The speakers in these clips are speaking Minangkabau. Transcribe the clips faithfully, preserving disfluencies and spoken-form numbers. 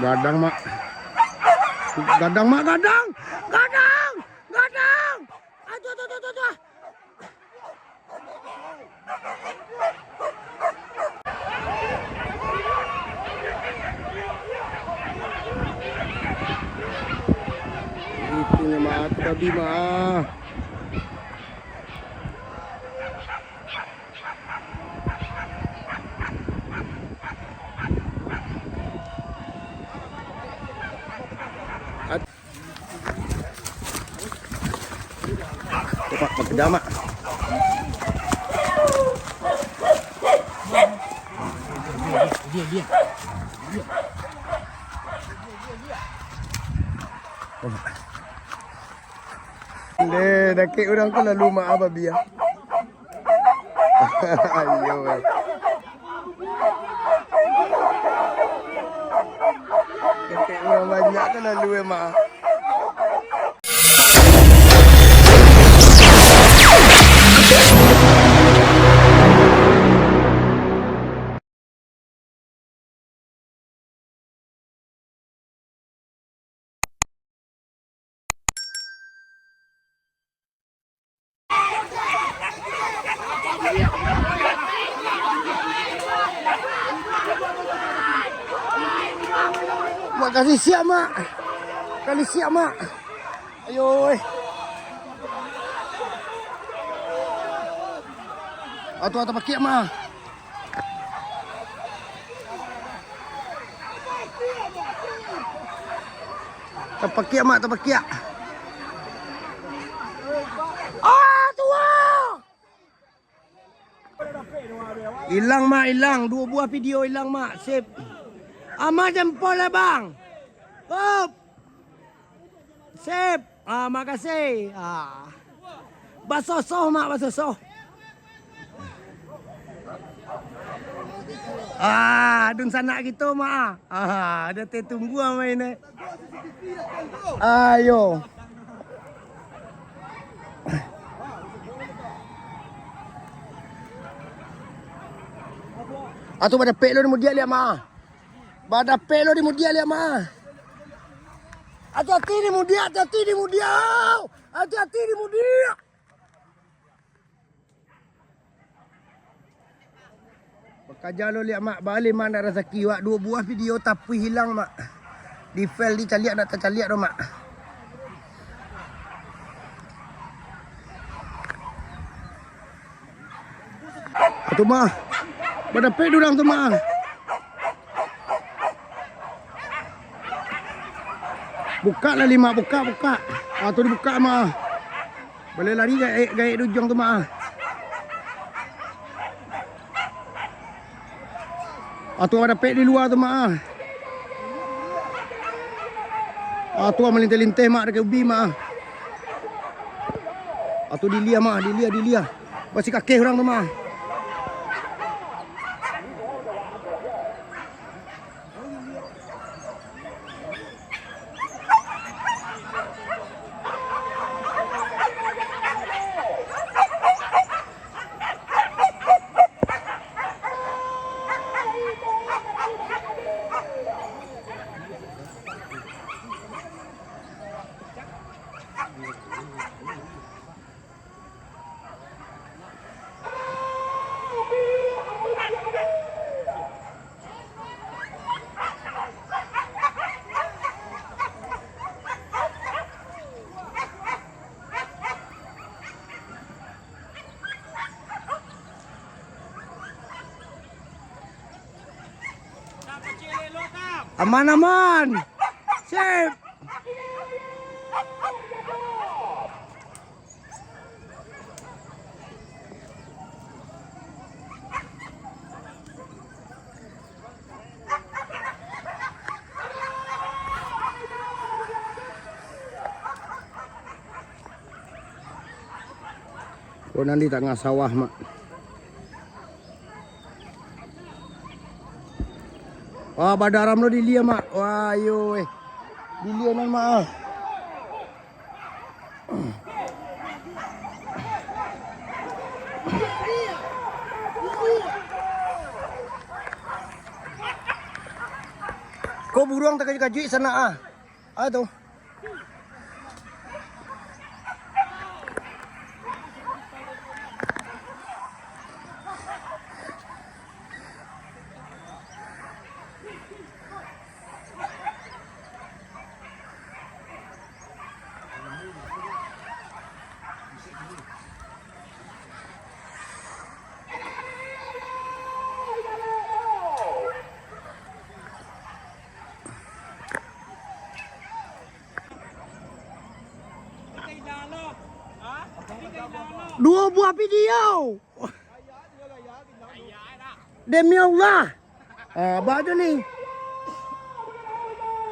Gadang, Mak. Gadang, Mak, gadang! Gadang! Gadang! Aduh, aduh, aduh, aduh, aduh. Itu nyo, Mak, tu babi, Mak. Cepat, Mak, kejar, Mak. Deh, dakek urang ko lalu, Mak, ah, babi, ah. Ayo, weh. Ketek urang banyak tu lalu, eh, Mak. Mak, kasih siap, Mak. Kasih siap, Mak. Ayo, eh. Atuh, atuh, pakiak, Mak. Tapakiak, Mak, tapakiak. Ah, tuo! Ilang, Mak, ilang. Duo buah video ilang, Mak. Sip. Ama jempol, Abang. Up. Sip. Ah, makasih. Ah. Basosoh, Mak, basosoh. Ah, dunsanak kito, Mak. Ah, ado teh tunggu ama ini. Ayo. Atuh, badapek lo di mudiak liak, Mak. Badapek lo di mudiak liak, Mak. Ati-ati di mudiak, ati-ati di mudiak. Ati-ati di mudiak. Bakaja lo liak, Mak. Baliak, Mak, ndak rasaki wak. Duo buah video tapuih ilang, Mak. Di file di caliak ndak tacaliak doh, Mak. Atuh, Mak. Badapek urang tu, Mak. Bukak lah, Mak, bukak, bukak. Ah, tu dibukak, Mak. Baleh lari gaek, gaek di ujuang tu, Mak. Atuh, badapek di lua tu, Mak. Atuh, malinteh-linteh, Mak, dakek ubi, Mak. Atuh, dilia, Mak, dilia, dilia. Basi kakeh urang tu, Mak. Aman, aman. Sip. Ko nan di tangah sawah, Mak. Wah, badaram lo dilia, Mak. Wah, iyo, eh. Dilia nan, Mak, ah. Ko Buruang takajuik-kajuik sanak ah. Ah tu. Duo buah video. Demi Allah. Ah, bak tu ni.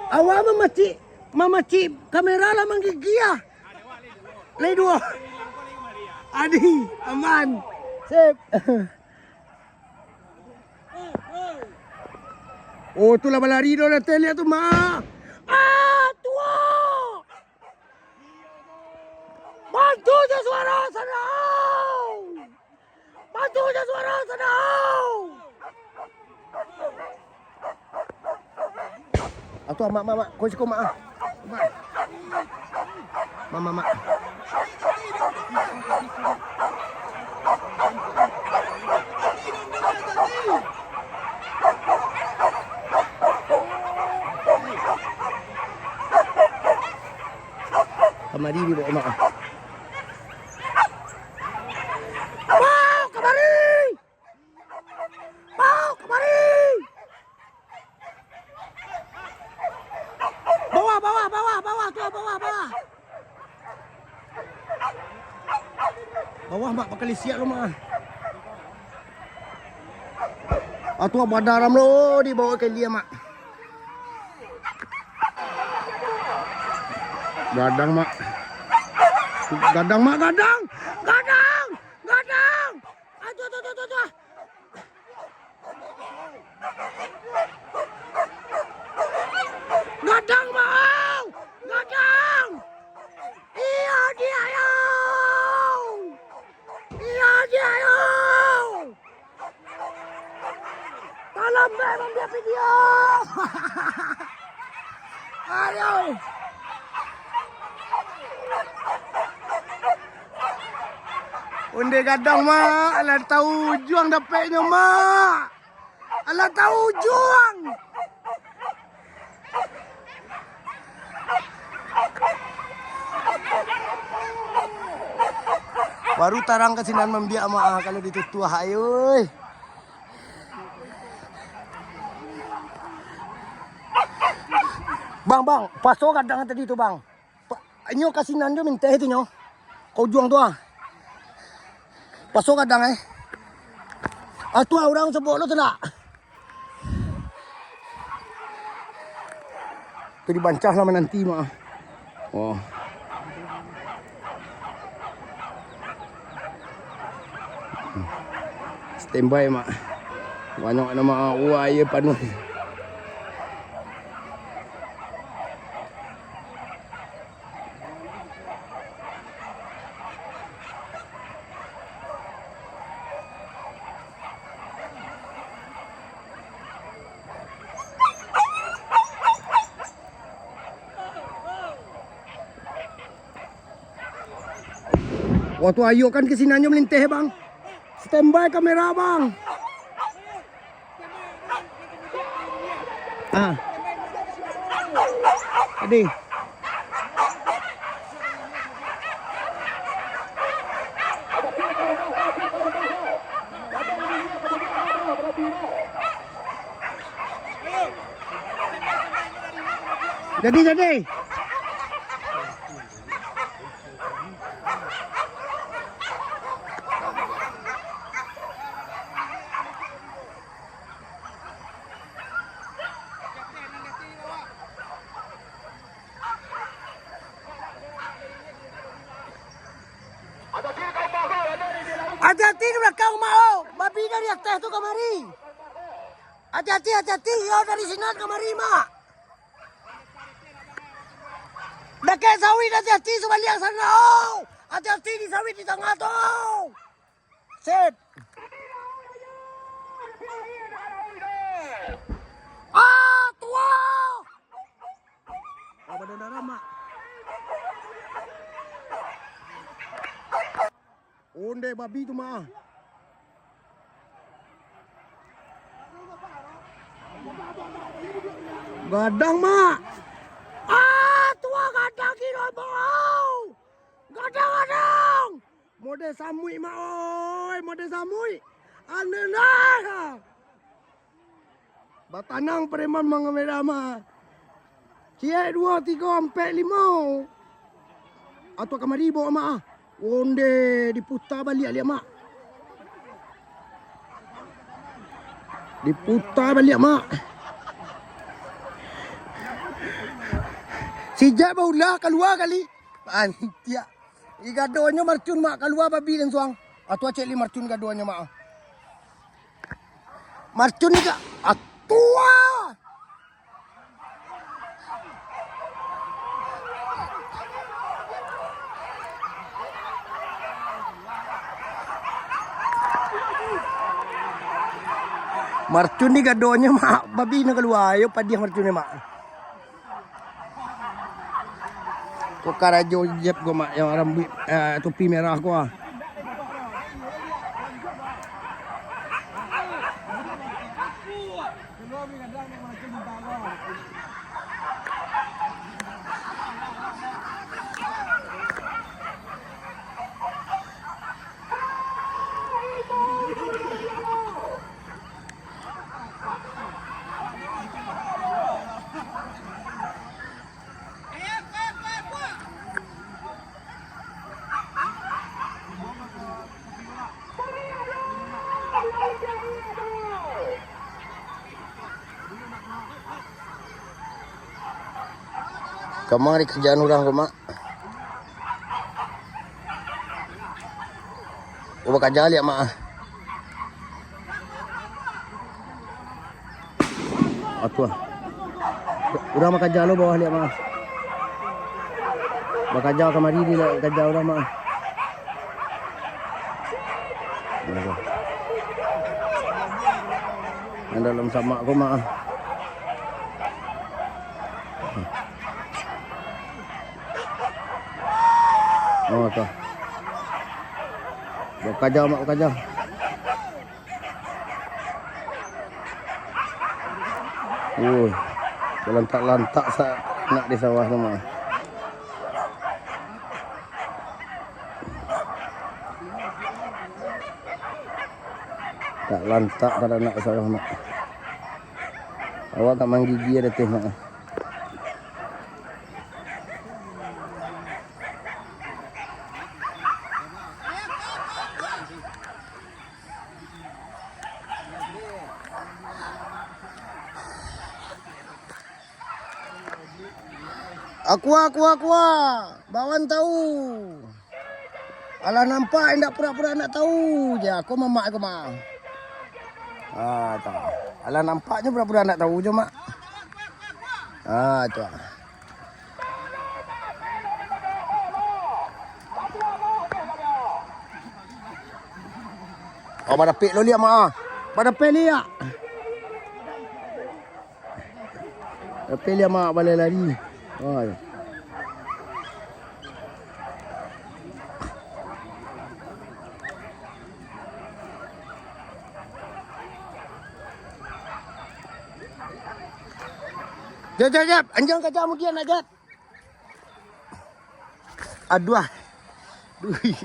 Awak mamacik, mamacik kamera lah manggigih ah. Lai duo. Adi, aman. Sip. Oh, tu lah balari doh, lah taliak tu, Mak. Ah, tuo! Bantu jo suaro sadau! Bantu jo suaro sadau! Atu, Mak, Mak, Mak. Ko siko, Mak, ah. Mak. Mak, Mak, Mak. Kamari dibaok, Mak, ah. Baok kamari! Baok kamari! Bawah, bawah, bawah, bawah, tu bawah, bawah. Bawah, Mak, bakalisiak lo, Mak. Atu badaram lo dibaok ka ilia, Mak. Gadang, Mak. Gadang, Mak, gadang! Gadang! Gadang! Aduh, aduh, aduh, aduh, aduh. Gadang, Mak! Gadang! Iyo, diak, yo! Iyo, diak, yo! Talambek mambuek video! Ayo! Ondeh gadang, Mak. Alah taujuang dapeknyo, Mak. Alah taujuang. Baru tarang ka sinan mambiak, Mak, ah, kalau ditutuah, ai, oi. Bang, bang, paso gadang tadi tu, bang. Pa-, inyo ka sinan jo minteh tu nyo. Ka ujuang tu ah. Paso gadang, eh. Ah, tu ah, urang sebok lo tu nak. Tu dibancah lah mananti, Mak. Oh. Standby, Mak. Banyak nama uai panuh. Waktu ayo kan ka sinan nyo malinteh, Bang. Standby kamera, Bang. Ah. Tadi. Jadi, jadi. Hati-hati di balakang, Mak, oh. Babi dari ateh tu kamari. Hati-hati, hati-hati. Yo, dari sinan kamari, Mak. Dakek sawit, hati-hati, sabaliak sana, oh. Hati-hati di sawit di tangah tu. Sip. Ah, tuah! Oh, badan darah, Mak. Onde babi tu, Mak. Gadang, Mak. Ah, tuah gadang gilo, Mak. Gadang, gadang. Mode samuik, Mak, oi, mode samuik. Aneh lah. Batanang preman mangamera, Mak. Ciek, duo, tigo, ampek, limo. Atau kamari bawa, Mak, ah. Onde diputa baliak liak, Mak. Diputa baliak, Mak. Sijak baulah kalua kali. Antiak. Di gadonyo marcun, Mak, kalua babi langsuang. Atu acek li marcun gadonyo, Mak. Marcun ni ka-, atua! Marcun ni gadonyo, Mak. Babi nan kalua, ayo padiah marcun ni, Mak. Ko karajo Jeb ko, Mak, yang rambuik, eh, topi merah ko, ah. Kamari kerjaan urang ko, Mak. Oh, bakaja liak, Mak, ah. Atuah. Urang bakaja lo bawah liak, Mak. Bakaja kamari di liak kaja urang, Mak. Nan dalam samak ko, Mak. Oh, tu. Bakaja, Mak, bakaja. Ui, balantak-lantak sa-, nak di sawah tu, Mak. Tak lantak taranak sawah, Mak. Awak tak manggigi ada teh, Mak. Akua, akua, akua. Bawan tahu. Alah nampak, indak pura-pura ndak tahu je. Aku mamak aku, Mak. Ah, tu. Alah nampak je pura-pura ndak tahu je, Mak. Ah, tu. Oh, badapek lo liak, Mak. Badapek liak. Tapi liak, Mak, balai lari. Oh, ya. Jap, jap, jap. Anjiang kaja mudian nak, jap. Aduah. Duih.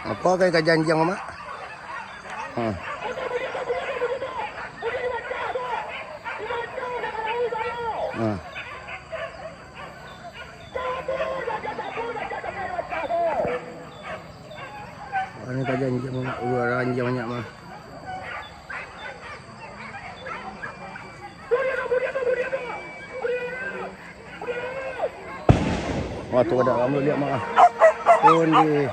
Apo ka janjian, Mak? Ha. Ha. Wah, tu ada rambuik liak, Mak. Pun di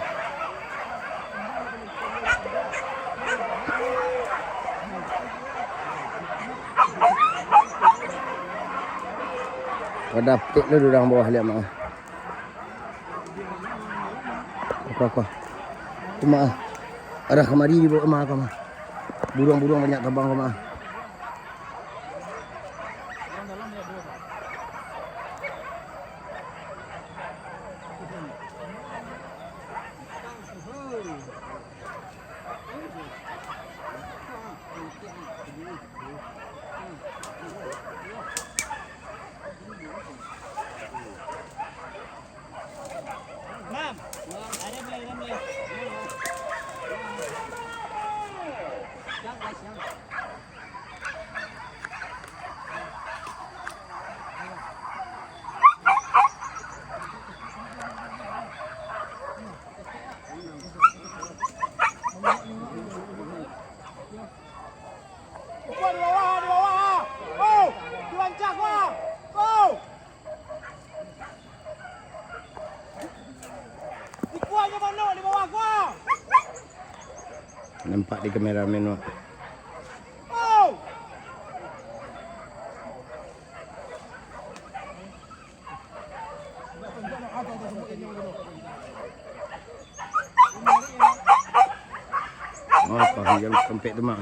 Wadah pek lo urang bawah liak, Mak. Apa, apa? Tu, Mak. Arah kamari dibawa, Mak, ka, Mak. Buruang-buruang banyak tabang, Mak. Di bawah, di bawah. Oh, dibancah gua. Oh. Di kuahnyo mano, di bawah gua. Nampak di kameramen, Wak. Oh. Oh, panjang sampai tu, Mak.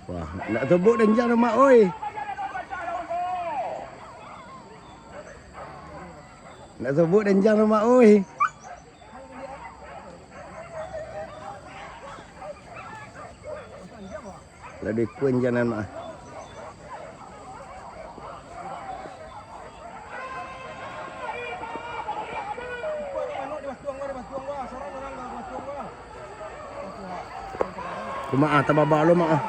Wah, nak tobok danjang tu, Mak, oi. Nak tobok danjang tu, Mak, oi. Lah dikun janan mah. Cuma ah, tababa lo, Mak, ah.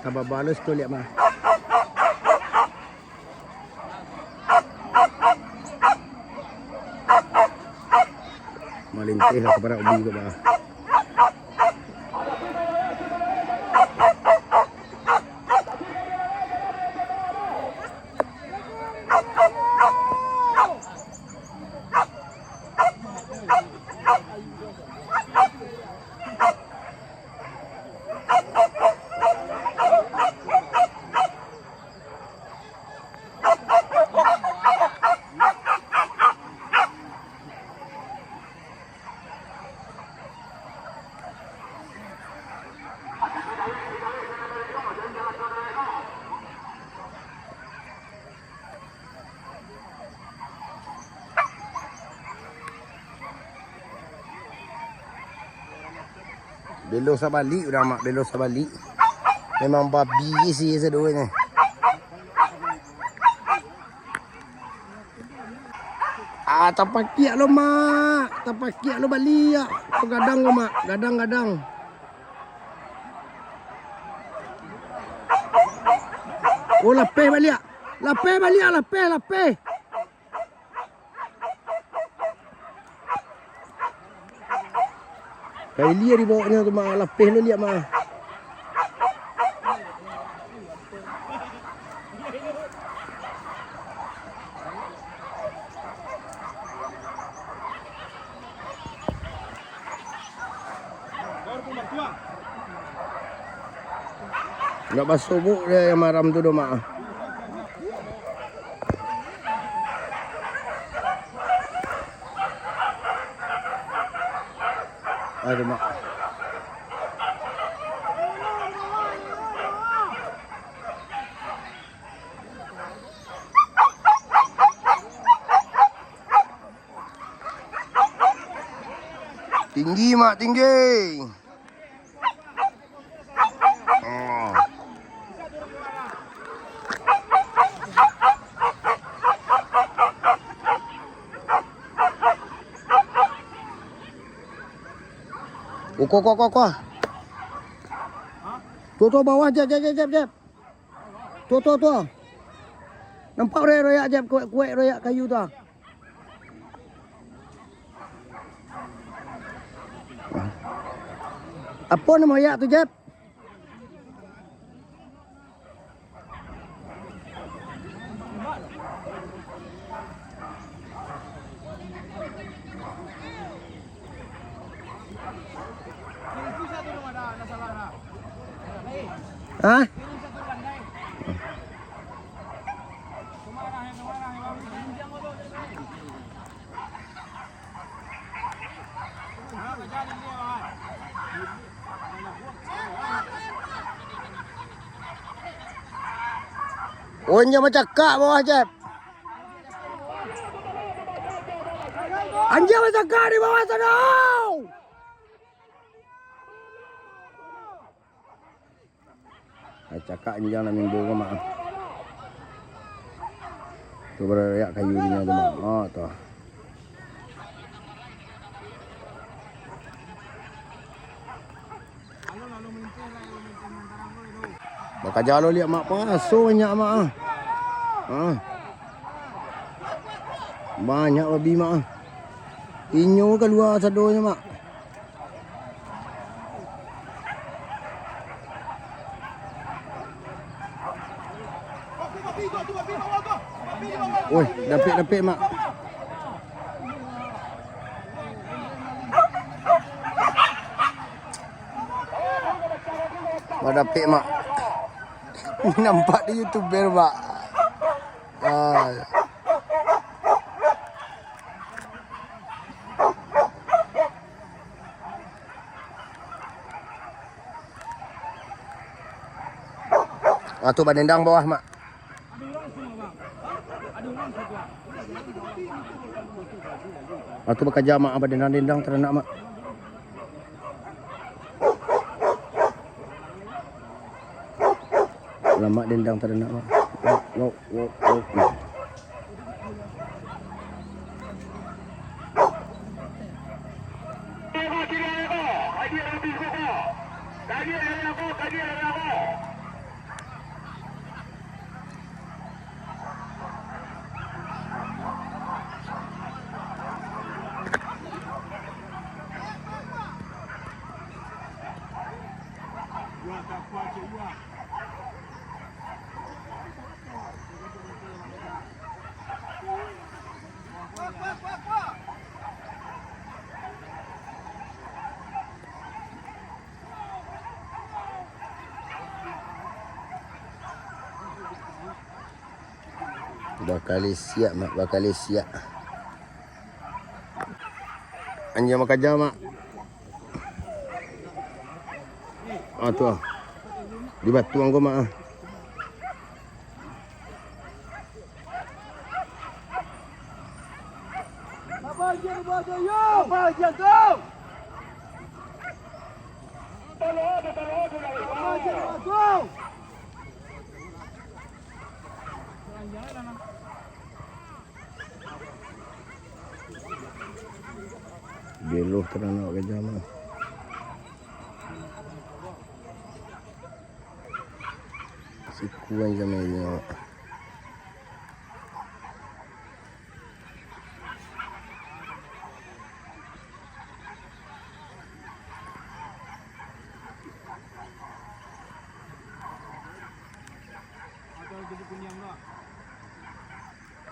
Tababa lo situ liak mah. Malintih lah ka parak ubi ko, bah. Belo sabalik urang, Mak, belo sabalik. Memang babi sih sadonyo. Ah, tapakiak lo, Mak. Tapakiak lo baliak. Lo gadang lo, Mak. Gadang, gadang. Oh, lapeh baliak. Lapeh baliak, lapeh, lapeh. Ka ilia dibawaknyo tu, Mak, lapeh lo liak, Mak. Ndak basobok dek yang maram tu doh, Mak. Aduh, Mak. Tinggi, Mak, tinggi. Oh. Ko, ko, ko, ko. Tu, tu, bawah, Jep, Jep, Jep, Jep, Jep. Tu, tu, tu. Nampak royak-royak, Jep, kuek-kuek royak kayu tu. Apo namo royak tu, Jep? Hah? Oh, inyo bacakak bawah, Jep. Anjing bacakak di bawah sana. Ai, cakak anjiang nak minggu ko, Mak. Tu barayak kayu inyo tu, Mak. Ha, tu. Bakaja lo liak, Mak. Pangaso banyak, Mak, ah. Ha. Banyak babi, Mak, ah. Inyo kalua sadonyo, Mak. Oi, dapek-dapek, Mak. Mak dapek, Mak. Nampak di YouTuber, Mak. Ah. Ah, tu badendang bawah, Mak. Ah, tu bakaja, Mak, badendang-dendang taranak, Mak. Lamak dendang taranak, Mak. Wok, wok, wok, wok. Bakali siak, Mak, bakali siak. Anjiang bakaja, Mak. Ah, tu ah. Di batuang ko, Mak, ah. Apa anjiang buat tu, yo? Apa anjiang tu? Apa anjiang buat tu? Gelo taranak bakaja mah. Siku anjiang mah.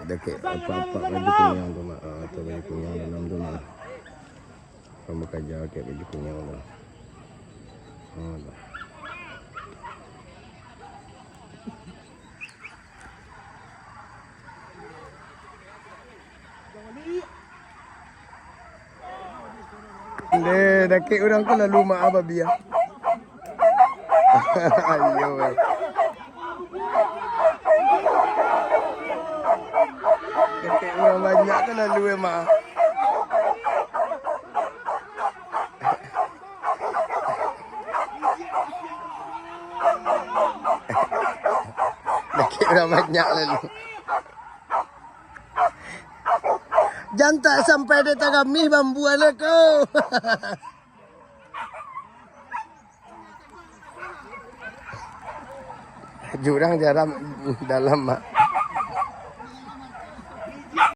Dakek apak-apak baju kuniang tu, Mak. Ah, tu baju kuniang dalam tu, Mak. Urang bakaja dakek baju kuniang tu. Ah, tu. Ndeh, dakek urang ko lalu, Mak, ah, babi, ah. Ayo, weh. Dakek urang banyak ko lalu, eh, Mak. Dakek urang banyak lalu. Jan tak sampai di tagamih bambu anak ko. Jurang jaram dalam, Mak.